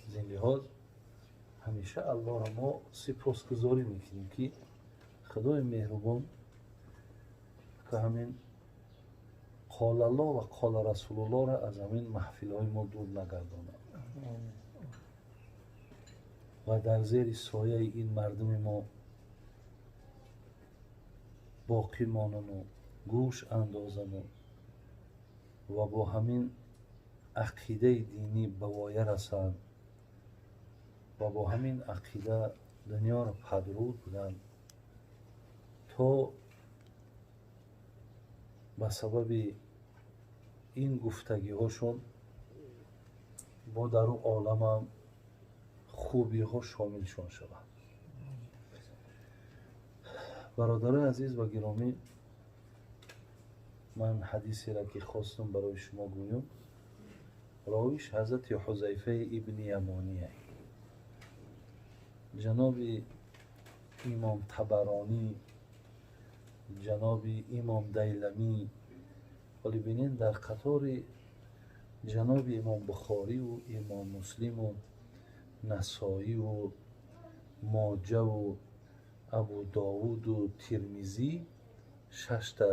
Аз ин лиҳоз ҳамеша Аллоҳро мо сипосгузорӣ мекунем, ки Худои меҳрубон ки ҳамин қолаллоҳ ва қола расулуллоҳро аз ҳамин маҳфилҳои мо дур нагардонад ва дар зери сояи ин мардуми мо боқӣ монанду гӯш андозану ва бо ҳамин ақидаи динӣ ба воя расанд ва бо ҳамин ақида дунёро падруд буданд, то ба сабаби ин гуфтагиҳошон бо дар ӯ оламам хубиҳо шомилшон шаванд. Бародарои азиз ва гиромӣ, ман ҳадисеро ки хостам барои шумо гӯям, ровиш ҳазрати Ҳузайфаи ибни Ямония. Ҷаноби имом Табаронӣ, ҷаноби имом Дайламӣ, вале бинед дар қатори ҷаноби имом Бухориву имом Муслиму Насоиву Моҷаву Абу Довуду Тирмизӣ шашта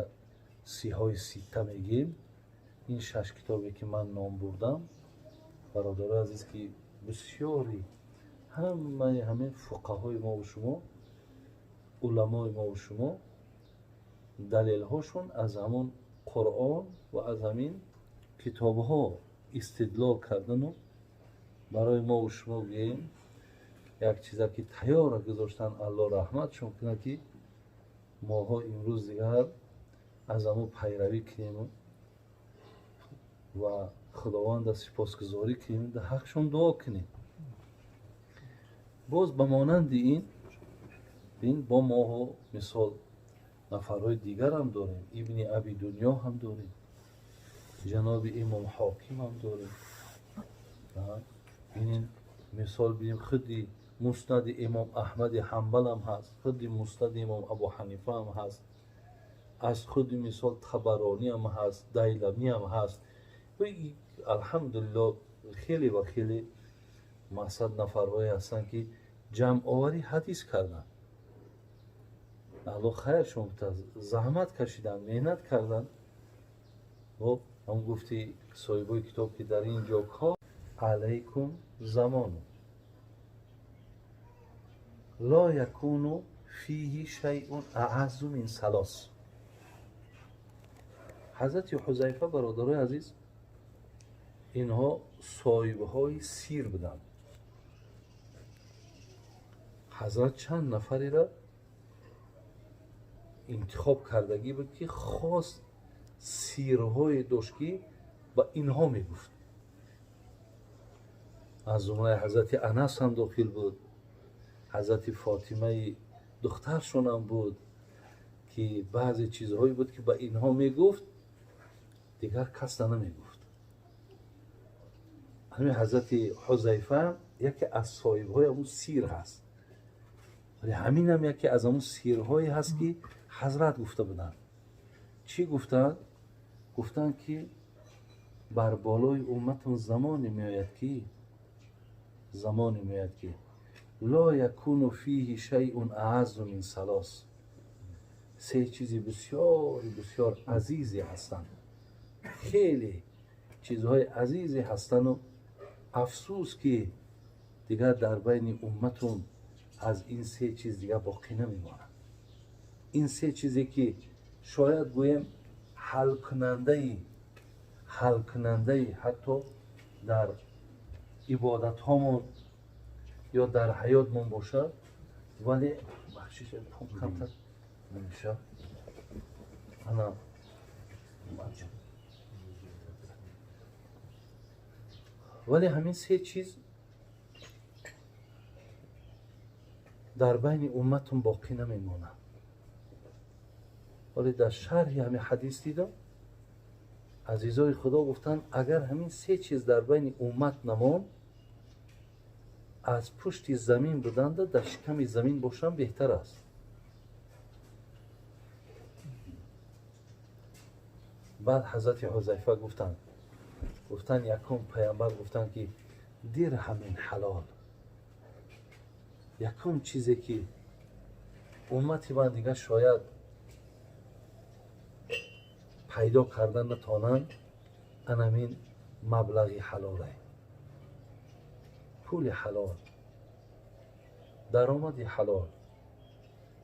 сиҳои ситта мегӯем. Ин шаш китобе ки ман ном бурдам, бародарои азиз, ки бисёри ҳамаи ҳамин фуқаҳои мову шумо, уламои мову шумо далелҳошон аз ҳамон Қуръон ва аз ҳамин китобҳо истидлол кардану барои мову шумо гӯем як чиза ки тайёра гузоштан, Аллоҳ раҳматшон кунад, ки моҳо имрӯз дигар аз ҳамон пайравӣ кунему ва Худованда сипосгузорӣ кунем, дар ҳақшон дуо кунем. Боз ба монанди ин бо моҳо мисол нафарҳои дигарам дорем, Ибни Аби Дунё ҳам дорем, ҷаноби имом Ҳоким ҳам дорем. Бинин, мисол бинем, худи муснади имом Аҳмади Ҳанбал ҳам ҳаст, худи муснади имом Абу Ҳанифа ҳам ҳаст, аз худи мисол Табаронӣ ҳам ҳаст, Дайламӣ ҳам ҳаст. Алҳамдулиллоҳ, хеле ва хеле мақсад нафарҳое ҳастанд, ки ҷамъоварӣ ҳадис карданд. Аллоҳ хайршон бутад, заҳмат кашиданд, меҳнат карданд. Хоб, ҳам гуфти соҳибои китоб, ки дар ин ҷо кор алайкум замону ло якуну фиҳи шайъун аъаззу мин салос. Ҳазрати Ҳузайфа, бародарои азиз, инҳо соҳибҳои сир буданд. Ҳазрат чанд нафареро интихоб кардагӣ буд, ки хос сирҳое дошт, ки ба инҳо мегуфт. Аз ҷумлаи ҳазрати Анас ҳам дохил буд, ҳазрати Фотимаи духтаршон ҳам буд, ки баъзе чизҳое буд, ки ба инҳо мегуфт, дигар кас намегуфт. Ҳамин ҳазрати Ҳузайфа яке аз соҳибҳои ҳамун сир ҳаст. Вале ҳаминам яке аз ҳамун сирҳое ҳаст, ки ҳазрат гуфта буданд. Чӣ гуфтанд? Гуфтанд, ки бар болои умматон замоне меояд, ки замоне меояд, ки ло якуну фиҳи шайъун аъаззу мин салос. Се чизи бисёри бисёр азизе ҳастанд, хеле чизҳои азизе ҳастанду афсӯс, ки дигар дар байни умматон аз ин се чиз дигар боқӣ намемонад. Ин се чизе ки шояд гӯем ҳалкунандаи ҳатто дар ибодатҳомон ё дар ҳаётмон бошад, вале бахшиш, камтар намешавад. Ана, вале ҳамин се чиз дар байни умматон боқӣ намемонад. Вале дар шарҳи ҳамин ҳадис дидам, азизои Худо гуфтанд, агар ҳамин се чиз дар байни уммат намонд, аз пушти замин буданда дар шиками замин бошам беҳтар аст. Баъд ҳазрати Ҳузайфа гуфтанд, якум паямбар гуфтанд, ки дирҳамин ҳалол. Якум чизе ки уммати ман дигар шояд пайдо кардан натонанд, анамин маблағи ҳалоле, пули ҳалол, даромади ҳалол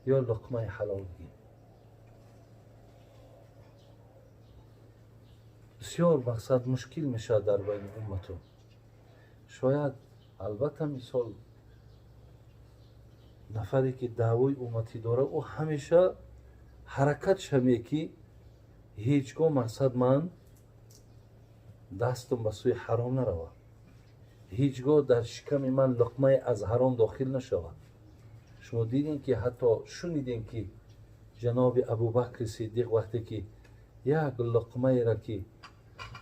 ё луқмаи ҳалол бигем. Бисёр мақсад мушкил мешавад дар байни уммату. Шояд албатта мисол нафаре ки даъвои умматӣ дорад, ӯ ҳамеша ҳаракат шаме ки ҳеҷ гоҳ мақсад ман дастам ба сӯи ҳаром наравад, ҳеҷ гоҳ дар шиками ман луқмае аз ҳаром дохил нашавад. Шумо дидем ки ҳатто шунидем ки ҷаноби Абубакри Сиддиқ вақте ки як луқмаеро ки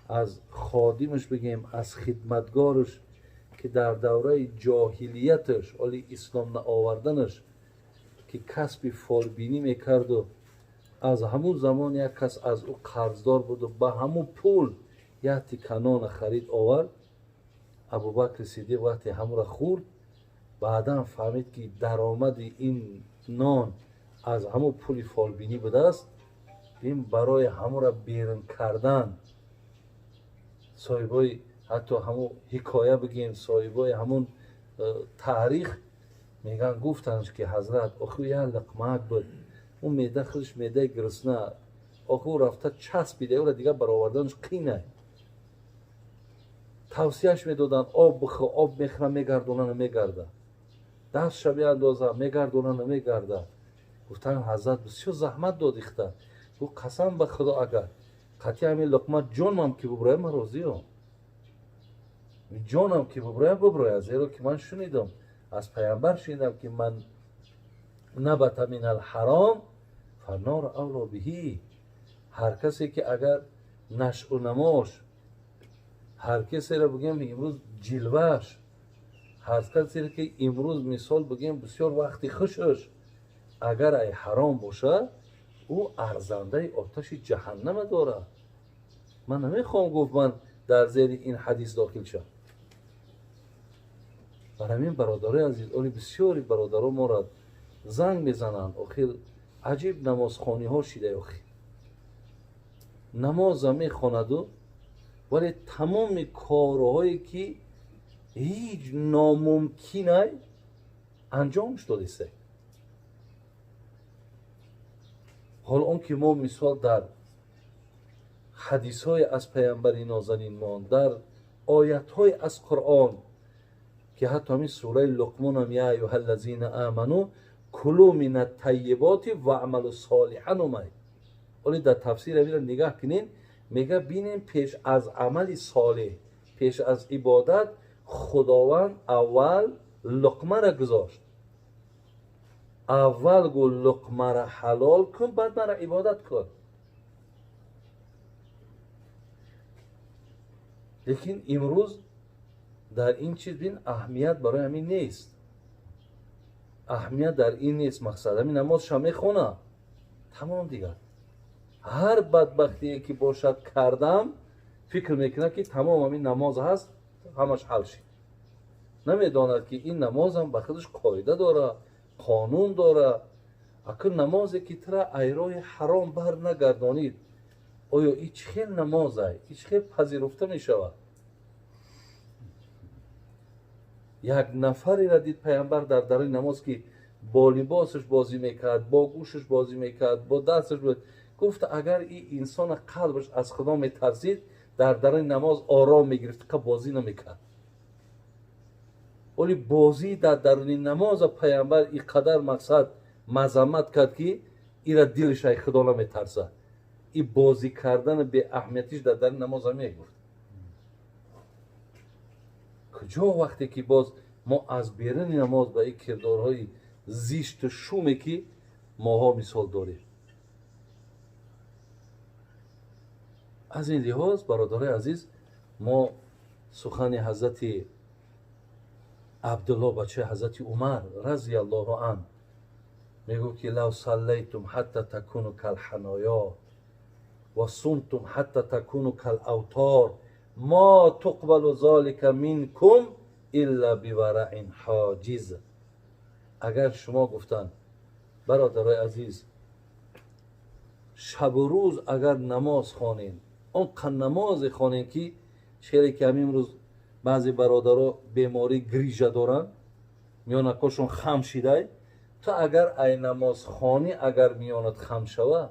аз ходимаш бигем, аз хидматгораш ки дар давраи ҷоҳилияташ, оли ислом наоварданаш, ки касби фолбинӣ мекарду аз ҳамун замон як кас аз ӯ қарздор буду ба ҳамун пул як тика нона харид овард. Абубакри Сиддиқ вақте ҳамура хӯрд, баъдан фаҳмид ки даромади ин нон аз ҳамун пули фолбинӣ будааст. Ин барои ҳамура берун кардан соҳибои ҳатто ҳамун ҳикоя бигем, соҳибои ҳамун таърих меган гуфтанд ки ҳазрат охир як луқмаак буд, ӯ меъда худаш меъдаи гурусна, охир рафта часпида, ӯра дигар бароварданаш қина. Тавсияш медоданд об бихӯр, об мехӯра, мегардона намегарда, дастша биандоза, мегардона намегарда. Гуфтанд ҳазрат бисёр заҳмат дод ихта. Гуфт қасам ба худо агар қатъи ҳамин луқма ҷонам ки буброяд ман розиам, ҷонам ки буброяд буброяд, зеро ки ман шунидам аз пайғамбар шунидам ки ман набата мин алҳаром фаннор авло биҳи. Ҳар касе ки агар нашъу намош, ҳар касеро бигем имрӯз ҷилваш, ҳар касеро ки имрӯз мисол бигем бисёр вақти хушаш агар ай ҳаром бошад, ӯ арзандаи оташи ҷаҳаннама дорад. Ман намехоҳам гуфт ман дар зери ин ҳадис дохил шавам. Бар ҳамин бародарои азиз, оли бисёри бародаро моро занг мезананд, охир аҷиб намозхониҳо шида, охир намоза мехонаду вале тамоми корҳое ки ҳеҷ номумкинай анҷомш додиста. Ҳол он ки мо мисол дар ҳадисҳое аз пайғамбари нозанинмон, дар оятҳое аз Қуръон ки ҳатто ҳамин сураи Луқмонам я айюҳа ллазина аману кулу мина таййиботи ваъмалу солиҳан омад. Оле дар тафсир ҳаминро нигаҳ кунем, мега бинем пеш аз амали солеҳ, пеш аз ибодат Худованд аввал луқмаро гузошт. Аввал гу луқмаро ҳалол кун, баъд мара ибодат кун. Лекин имрӯз дар ин чиз бин аҳамият барои ҳамин нест. Аҳамият дар ин нест. Мақсад ҳамин намозша мехона, тамом дигар. Ҳар бадбахтие ки бошад кардам, фикр мекунад ки тамом ҳамин намоз ҳаст, ҳамаш ҳал шид. Намедонад ки ин намозам ба худаш қоида дорад, қонун дорад. Акун намозе ки тура айрои ҳаром бар нагардонид, оё ин чӣ хел намозай? Ин чӣ хел пазируфта мешавад? Як нафареро дид пайғамбар дар дарои намоз ки бо либосаш бозӣ мекард, бо гӯшаш бозӣ мекард, бо дасташ. Гуфт агар ин инсона қалбаш аз худо метарсид, дар дарои намоз ором мегирифт, қа бозӣ намекард. Оли бозӣ дар даруни намоза пайғамбар ин қадар мақсад мазаммат кард ки ира дилаш ай худо наметарсад. Ин бозӣ кардани беаҳамиятиш дар дари намоза мегуфт. Куҷо вақте ки боз мо аз беруни намоз ба ин кирдорҳои зишту шуме ки моҳо мисол дорем. Аз ин лиҳоз бародарои азиз, мо сухани ҳазрати Абдулло бачаи ҳазрати Умар разияллоҳу ан мегӯ ки лав саллайтум ҳатта такуну калҳаноё ва сумтум ҳатта такуну калавтор ма туқбалу золика минкум илла бивараин ҳоҷиз. Агар шумо гуфтанд бародарои азиз, шабу рӯз агар намоз хонед, он қа намозе хонед ки шере ки ҳамин рӯз баъзе бародаро беморӣ грижа доранд, миёнакошон хам шидай, ту агар ай намозхонӣ агар миёнат хам шава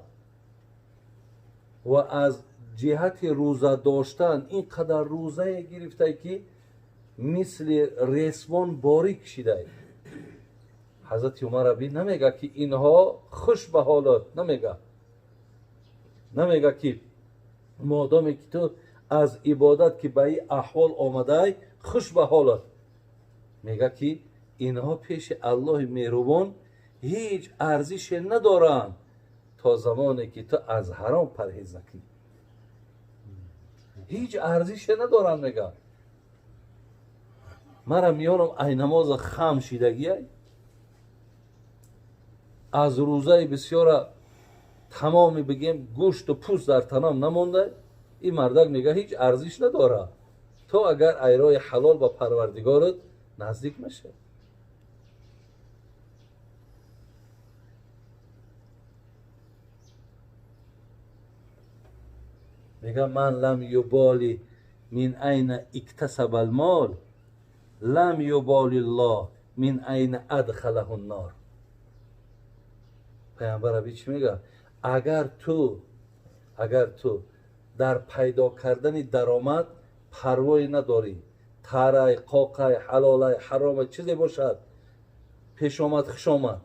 ва аз ҷиҳати рӯза доштан ин қадар рӯзае гирифтай ки мисли ресмон борик шидай. Ҳазрати Умар аби намега ки инҳо хуш ба ҳолат, намега ки модоме ки ту аз ибодат ки ба ин аҳвол омадай хуш ба ҳолат, мега ки инҳо пеши Аллоҳи меҳрубон ҳеҷ арзише надоранд то замоне ки ту аз ҳаром парҳез накунӣ. Ҳеҷ арзише надоранд. Мега мара миёнам ай намоза хам шидагиай, аз рӯзаи бисёра тамоми бигем гӯшту пӯст дар танам намонда, ин мардак мега ҳеҷ арзиш надорад то агар айрои ҳалол ба парвардигорат наздик нашавӣ. Мега ман лам юболи мин айна иктасаба алмол лам юболи ллоҳ мин айна адхалаҳу ннор. Пайғамбар аби чӣ мега? Агар ту дар пайдо кардани даромад парвое надорӣ, тарай, қоқай, ҳалолай, ҳаромай, чизе бошад, пешомад, хушомад,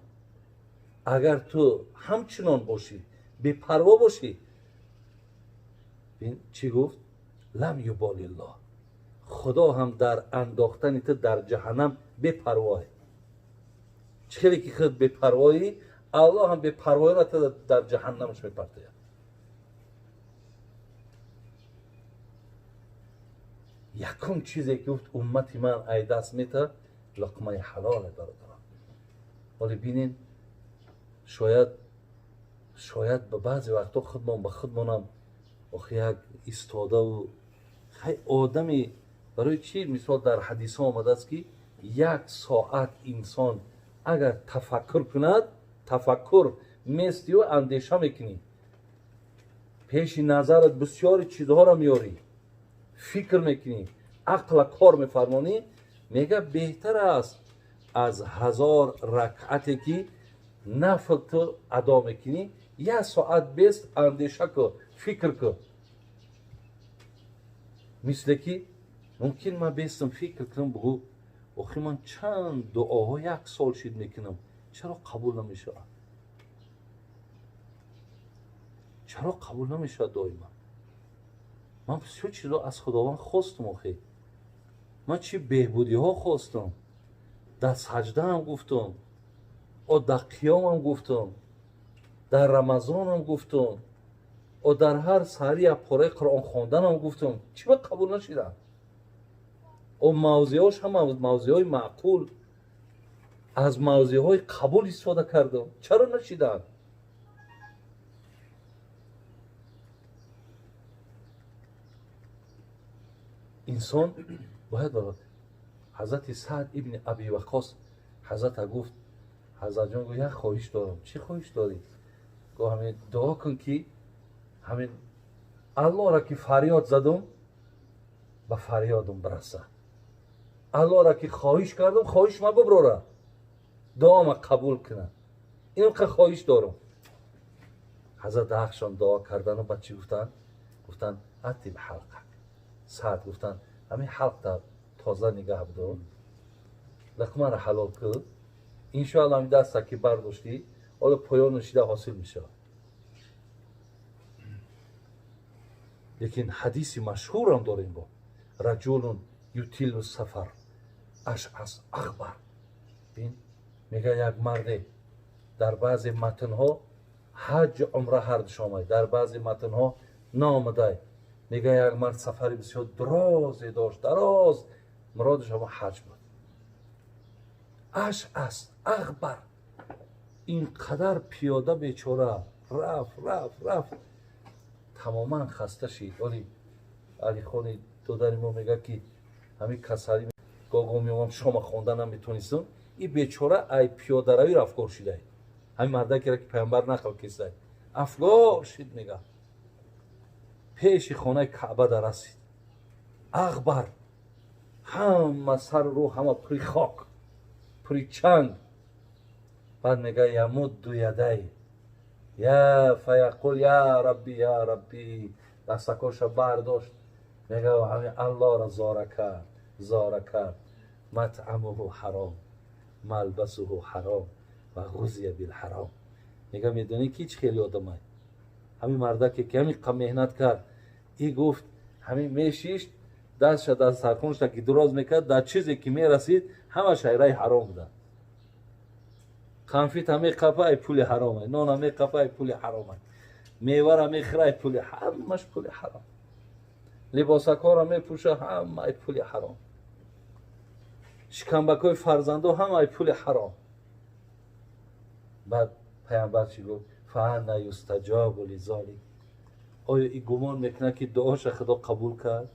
агар ту ҳамчунон бошӣ, бепарво бошӣ, чӣ гуфт? Лам юболиллоҳ, худо ҳам дар андохтани ту дар ҷаҳаннам бепарвое. Чӣ хеле ки худ бепарвоӣ, аллоҳ ҳам бепарвоиро ту дар ҷаҳаннамаш мепартояд. Якум чизе ки гуфт уммати ман ай даст мета луқмаи ҳалоле бародарон. Ҳоле бинен, шояд ба баъзе вақтҳо худмон ба худмонам охи як истодаву хай одами барои чӣ мисол дар ҳадисҳо омадааст ки як соат инсон агар тафаккур кунад, тафаккур местию андеша мекунӣ, пеши назарат бисёри чизҳоро меёрӣ, фикр мекунӣ, ақла кор мефармонӣ, мега беҳтар аст аз 1000 ракъате ки нафл ту адо мекунӣ, як соат бест андеша кун, фикр кун. Мисле ки мумкин ман бестам фикр кунам, бугӯ охи ман чанд дуоҳо як сол шид мекунам, чаро қабул намешавад? Чаро қабул намешавад доима? Ман бисёр чизо аз Худованд хостум, охи ман чӣ беҳбудиҳо хостум, дар саҷдаам гуфтум, о дар қиёмам гуфтум, дар рамазонам гуфтум, о дар ҳар саҳари як пораи Қуръон хонданам гуфтум, чӣ ба қабул нашидам? О мавзеъҳош ҳама мавзеъҳои маъқул, аз мавзеъҳои қабул истифода кардам, чаро нашидам? Инсон бояд ҳазрати Саъд ибни Аби Ваққос ҳазрата гуфт, ҳазратҷон гуфт як хоҳиш дорам. Чӣ хоҳиш дорӣ? Гуфт ҳамин дуо кун ки ҳамин Аллоҳро ки фарёд задум ба фарёдум бираса, Аллоҳро ки хоҳиш кардум хоҳиш ма биброра, дуома қабул кунад, инқа хоҳиш дорам. Ҳазрат ҳақшон дуо кардану ба чӣ гуфтанд? Гуфтанд атиб ҳалқак. Саъд гуфтанд ҳамин ҳалқта тоза нигаҳ бидор, луқмаро ҳалол кун, иншоалло ҳамин даста ки бардоштӣ ҳоло поён шида ҳосил мешавад. Лекин ҳадиси машҳурам дорем бо раҷулун ютилу сафар ашъас ахбар. Бин, мега як марде дар баъзе матнҳо ҳаҷ умра ҳардуш омад, дар баъзе матнҳо наомадай. Мега як мард сафари бисёр дарозе дошт, дароз, муродаш ҳама ҳаҷ буд. Ашъас ахбар ин қадар пиёда бечора рафт, рафт, рафт, тамоман хаста шид. Оли Алихони додари мо мега ки ҳамин касалӣ Гого меомам шома хонда наметонистам. И бечора ай пиёдаравӣ афгор шидай. Ҳамин мардакера ки пайғамбар нақл кистай. Афгор шид мега. Пеши хонаи Каъба дарасид. Ағбар. Ҳама сару рӯ ҳама пури хок, пури чанг. Баъд мега ямудду ядай. Я фаяқул я Рабби, я Рабби. Дастакоша бардошт. Мега ҳамин Аллоҳро зора кард, зора кард. Матъамуҳу ҳаром, малбасуҳу ҳаром ва ғузия билҳаром. Мега медонӣ ки чӣ хеле одамай? Ҳамин мардаке ки ҳамин қа меҳнат кард, и гуфт ҳамин мешишт, дастша дар сархунша ки дуроз мекард, дар чизе ки мерасид ҳамаш айраи ҳаром буда. Конфита меқапа, ай пули ҳаромай, нона меқапа, ай пули ҳаромай, мевара мехӯра, ай пули, ҳамаш пули ҳаром. Либосакҳоро мепӯша, ҳама ай пули ҳаром. Шикамбакҳои фарзандо ҳама ай пули ҳаром. Баъд пайғамбар чӣ гуфт? Фаанна юстаҷобу лизолик. Оё и гумон мекунад ки дуоша Худо қабул кард?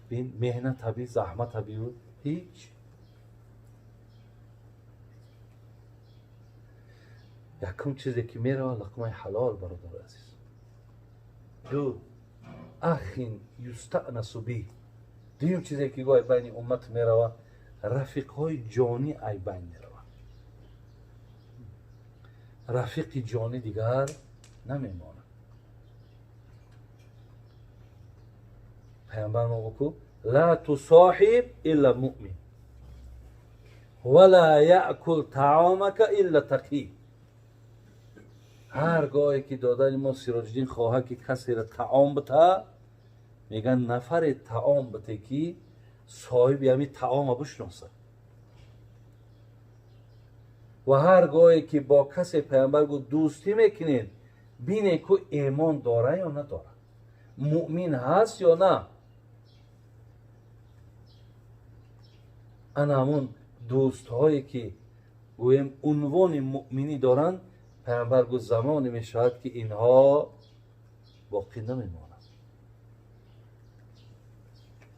Бин, меҳнат ҳаби, заҳмат ҳаби, ҳеҷ. Якум чизе ки мерава луқмаи ҳалол, бародари азиз. Ду, ахин юстанасу би. Дуюм чизе ки гоҳ байни уммат мерава, рафиқҳои ҷонӣ ай байн мерава. Рафиқи ҷонӣ дигар намемонад. Пайғамбар мо гуфт ла тусоҳиб илла муъмин ва ла яъкул таомака илла тақӣ. Ҳар гоҳе ки додари мо Сироҷиддин хоҳад ки касеро таом бита, мегӯянд нафаре таом бите ки соҳиби ҳамин таома бишносад. Ва ҳар гоҳе ки бо касе пайғамбар гуфт дӯстӣ мекунед, бинед ку эмон дора ё надора, муъмин ҳаст ё на. Ана ҳамун дӯстҳое ки гӯем унвони муъминӣ доранд, пайғамбар гуфт замоне мешавад ки инҳо боқӣ намемонанд.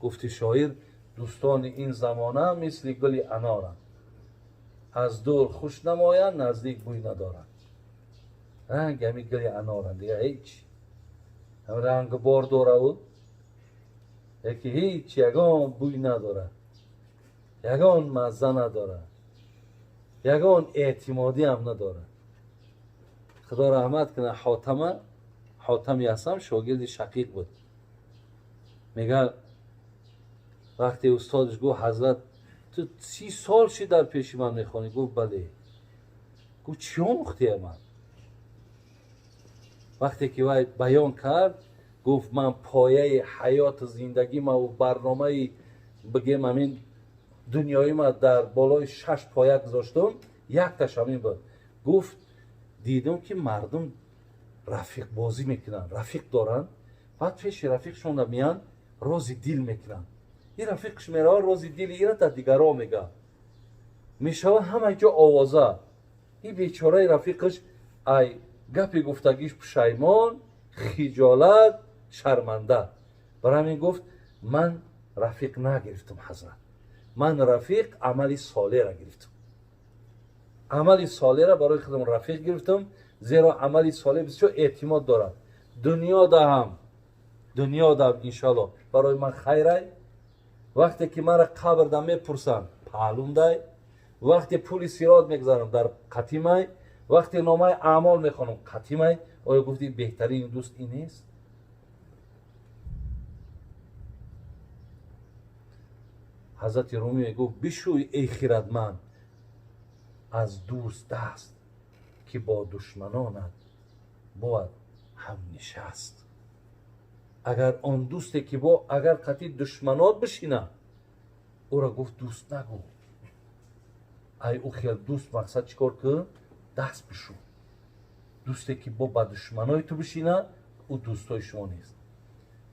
Гуфти шоир дӯстони ин замона мисли гули аноранд, аз дур хуш намоянд, наздик бӯй надоранд. Ранг ҳамин гули аноранд, дига ҳеҷ. Ҳам ранг бор дораву, яки ҳеҷ ягон бӯй надорад, ягон мазза надорад, ягон эътимодӣ ҳам надорад. Худо раҳмат кунад Ҳотама, Ҳотами Ҳасан шогирди Шақиқ буд. Мега вақте устодаш гуфт ҳазрат ту 30 сол ши дар пеши ман мехонӣ? Гуфт бале. Гуфт чӣ омӯхтия ман? Вақте ки вай баён кард, гуфт ман пояи ҳаёту зиндагима ва барномаи бигем ҳамин дунёима дар болои 6 поя гузоштум, якташ ҳамин буд. Гуфт дидум ки мардум рафиқбозӣ мекунанд, рафиқ доранд, баъд пеши рафиқшонда меянд, рози дил мекунанд. Ин рафиқш мерава, рози дили ира дар дигарро мега. Мешава ҳама ҷо овоза. Ин бечораи рафиқаш ай гапи гуфтагиш пушаймон, хиҷолат, шарманда. Барои ҳамин гуфт ман рафиқ нагирифтам ҳазрат, ман рафиқ амали солеҳра гирифтам. Амали солеҳра барои худам рафиқ гирифтам, зеро амали солеҳ бисёр эътимод дорад. Дунё даҳам, дунё даҳам иншоаллоҳ барои ман хайрай. Вақте ки маро қабрда мепурсанд, паҳлумдай. Вақте пули сирот мегузарам, дар қатимай. Вақте номаи аъмол мехонам, қатимай. Оё гуфти беҳтарин дӯст ин нест? Ҳазрати Румӣ мегуфт бишӯй эй хирадманд аз дӯст даст, ки бо душманонат бояд ҳамнишаст. Агар он дӯсте ки бо агар қатъи душманот бишина, ӯро гуфт дӯст нагӯ. Ай ӯ хел дӯст мақсад чӣ кор кун? Даст бишу. Дӯсте ки бо ба душманои ту бишина, ӯ дӯстои шумо нест.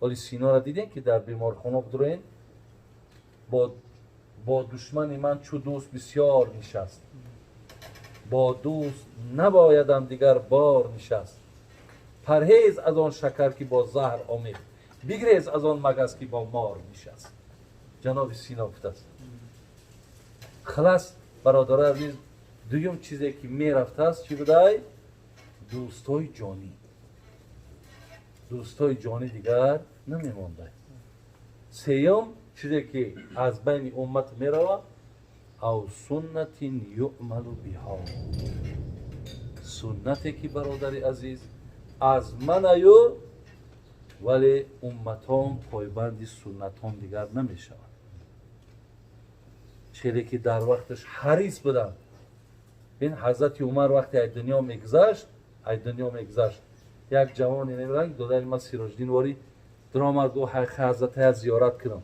Вале Синора дидем ки дар беморхона бидроен, бо душмани ман чу дӯст бисёр нишаст, бо дӯст набоядам дигар бор нишаст. Парҳез аз он шакар ки бо заҳр омехт, бигрез аз он магас ки бо мор нишаст. Ҷаноби Сино гуфтааст. Халас, бародарои азиз, дуюм чизе ки мерафтааст чӣ будай? Дӯстои ҷонӣ. Дӯстои ҷонӣ дигар намемондай. Сеюм чизе ки аз байни уммат мерава, ав суннатин юъмалу биҳо. Суннате ки, бародари азиз, аз манаю, вале умматон пойбанди суннатон дигар намешаванд. Чизе ки дар вақташ ҳарис буданд. Ин Ҳазрати Умар вақте ай дунё мегузашт, ай дунё мегузашт, як ҷавоне намедонам, додари ма Сироҷиддин ворӣ даромад, гуфт: ҳазрата як зиёрат кунам.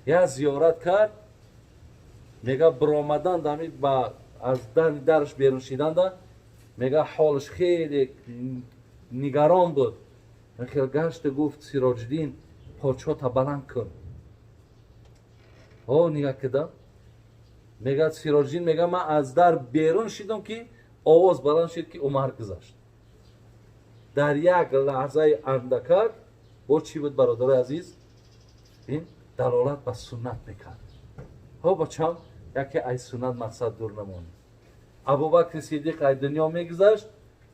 Як зиёрат кард, мега биромадан дами ба аз дани дараш берун шиданда, мега ҳолаш хеле нигарон буд. Хел гашта гуфт: Сироҷиддин, почота баланд кун. О, нигаҳ кида, мега Сироҷиддин, мега ман аз дар берун шидам ки овоз баланд шид ки Умар гузашт. Дар як лаҳзаи андакак бо чӣ буд, бародарои азиз? Ин далолат ба суннат мекард. Ҳо, бачам, яке ай суннат мақсад дур намонед. Абубакри Сиддиқ ай дунё мегузашт,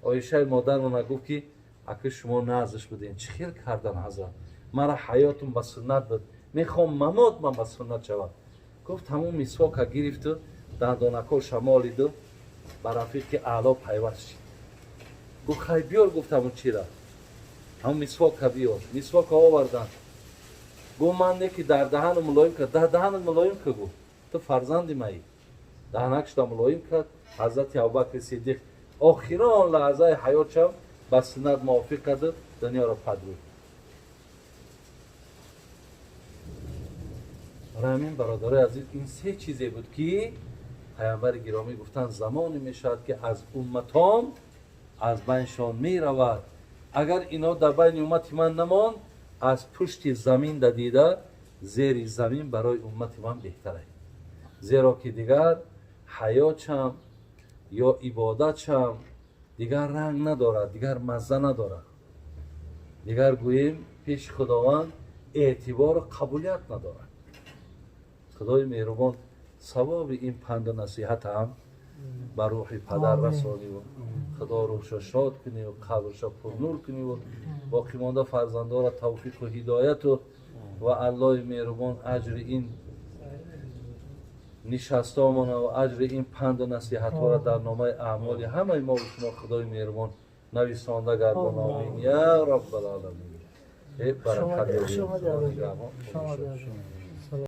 Оишаи модармона гуфт ки ака шумо наздаш будем, чӣ хел кардан ҳазрат? Мара ҳаётум ба суннат буд, мехоҳам мамот ман ба суннат шавам. Гуфт, ҳамун мисвока гирифту дандонако шамолиду ба рафиқи аъло пайваст шид. Гуфт: хай биёр, гуфт, ҳамун чира, ҳамун мисвока биёр. Мисвока овардан. Гуфт: ман не ки дар даҳану мулоим кард, дар даҳанат мулоим ка. Гуфт: ту фарзанди маӣ. Даҳанакшуда мулоим кард. Ҳазрати Абубакри Сиддиқ охирон лаҳзаи ҳаётшам ба суннат мувофиқ карду дунёро падрӯд. Барои ҳамин, бародарои азиз, ин се чизе буд ки паямбари гиромӣ гуфтанд, замоне мешавад ки аз умматон аз байншон меравад. Агар ино дар байни уммати ман намонд, аз пушти замин дадида зери замин барои уммати ман беҳтар аст, зеро ки дигар ҳаётшам ё ибодатшам дигар ранг надорад, дигар мазза надорад, дигар гӯем пеши Худованд эътибору қабулият надорад. Худои меҳрубон савоби ин панду насиҳат ҳам ба рӯҳи падар расониву Худо рӯҳша шод куниву қабрша пурнур куниву боқимонда фарзандора тавфиқу ҳидояту ва Аллоҳи меҳрубон аҷри ин нишастомона ва аҷри ин панду насиҳатҳоро дар номаи аъмоли ҳамаи мо ва шумо Худои меҳрубон нависонда гардон. Омин я раббал оламин. Баракат.